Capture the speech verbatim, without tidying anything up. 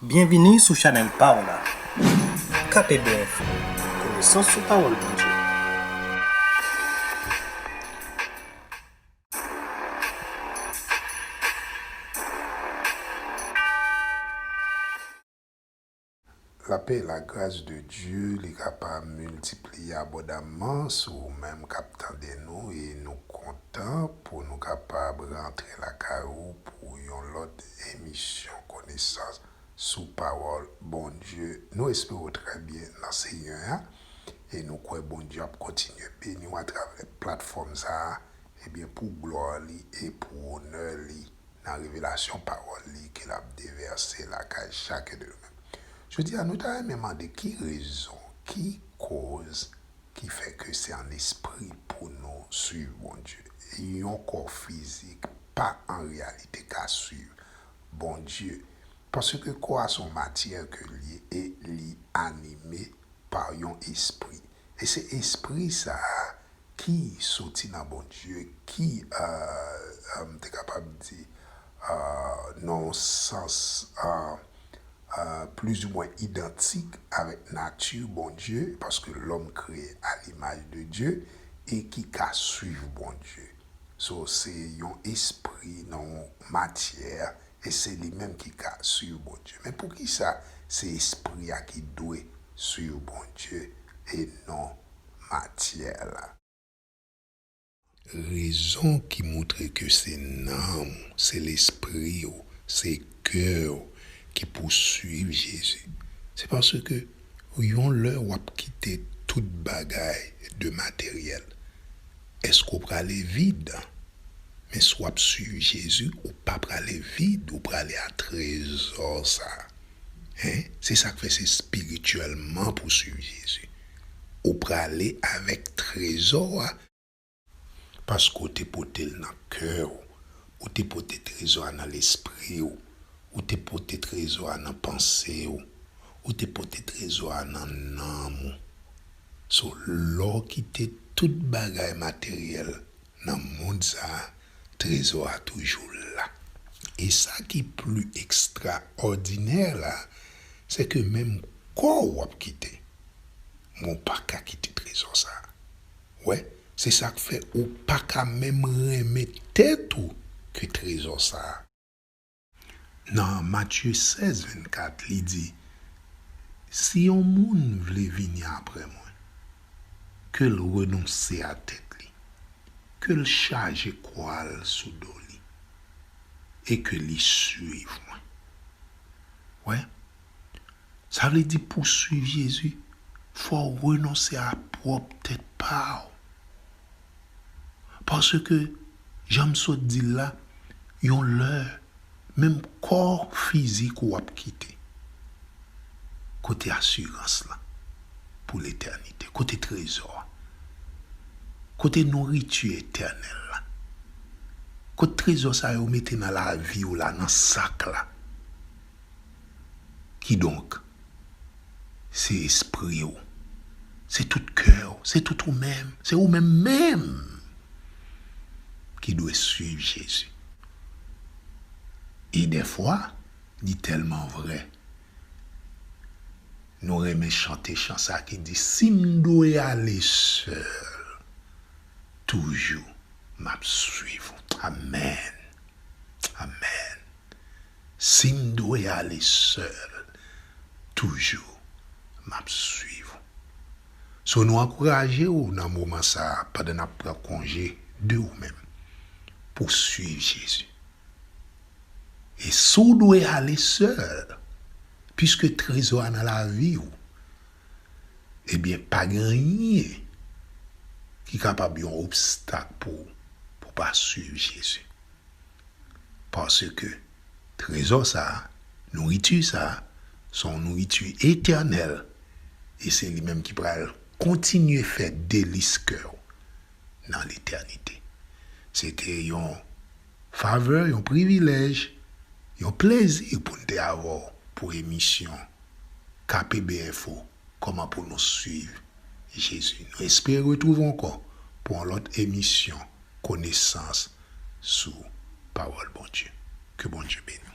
Byenvini sou chanèl pa w la. K P B Info, konesans sou pawòl Bondye. Lapè, lagras de Dye, li kapab miltipliye abondamman sou ou menm k ap tande nou, e nou kontan pou nou kapab rantre lakay ou pou yon lòt emisyon konesans sou pawòl Bondye. Nou espere w trè byen nan Senyè a, e nou kwè Bondye ap kontinye beni w atravè platfòm sa a, ebyen, pou glwa li e pou onè li, nan revelasyon pawòl li ke l ap devèse lakay chak de nou menm. Jodi a, nou ta renmen mande ki rezon, ki koz ki fè ke se an espri pou nou swiv Bondye. Yon kò fizik pa an reyalite ka swiv Bondye, paske kò a se yon matyè ke l ye e li anime pa yon espri. E se espri sa a ki soti nan Bondye, ki, euh, euh, m te kapab di, euh, nan yon sans, euh, euh, plizoumwen idantik avèk nati Bondye, paske lòm kreye a limaj de Dye, e ki ka swiv Bondye. So, se yon espri nan yon matyè, e se li menm ki ka swiv Bondye. Men poukisa se espri a ki dwe swiv Bondye e non matyè la? Rezon ki montre ke se nanm ou, se lespri ou, se kè ou ki pou swiv Jezi, se paske yon lè w ap kite tout bagay de materyèl. Èske w prale vid? Men si w ap swiv Jezi, ou pa prale vid, ou prale a trezò sa a. Hein? Se sa k fè se espirityèlman pou w swiv Jezi. Ou prale avèk trezò a, paske w te pote l nan kè w, ou te pote trezò a nan lespri w, ou te pote trezò a nan panse w, ou te pote trezò a nan nanm ou. So, lè w kite tout bagay materyèl nan mond sa a, trezò a toujou la. E sa ki pli ekstraòdinè la, se ke menm kò w ap kite, men w pa ka kite trezò sa a. Wè, se sa k fè ou pa ka menm renmen tèt ou ke trezò sa a. Nan Matye sèz vennkat, li di, "Si yon moun vle vini apre mwen, ke l renonse a tèt li, ke l chaje kwa l sou do li, e ke li swiv mwen." Wè, sa vle di pou swiv Jezi, fò w renonse a pwòp tèt pa w. Paske, jan m sot di l la, yon lè, menm kò fizik ou ap kite. Kote asirans lan pou letènite? Kote trezò a? Kote nouriti etènèl la? Kote trezò sa yo mete nan lavi w la, nan sak la? Kidonk, se espri w, se tout kè w, se tout ou menm, se ou menm menm ki dwe swiv Jezi. E dèfwa, li tèlman vrè, nou renmen chante chan sa ki di, "Si m dwe ale sèl, toujou m ap swiv ou." Amèn. Amèn. Si m dwe ale sèl, toujou m ap swiv ou. So, nou ankouraje w nan moman sa a, pandan n ap pran konje de ou menm, pou w swiv Jezi. E si w dwe ale sèl, piske trezò a nan lavi w, ebyen, pa gen anyen ki kapab yon obstak pou w, pou w pa swiv Jezi. Paske trezò sa a, nouriti sa a, se yon nouriti etènèl, e se li menm ki pral kontinye fè delis kè w nan letènite. Se te yon favè, yon privilèj, yon plezi pou n te avè w pou emisyon K P B Info, kòman pou nou swiv Jezi. Nou espere retwouve w ankò pou yon lòt emisyon konesans sou pawòl Bondye. Ke Bondye beni w.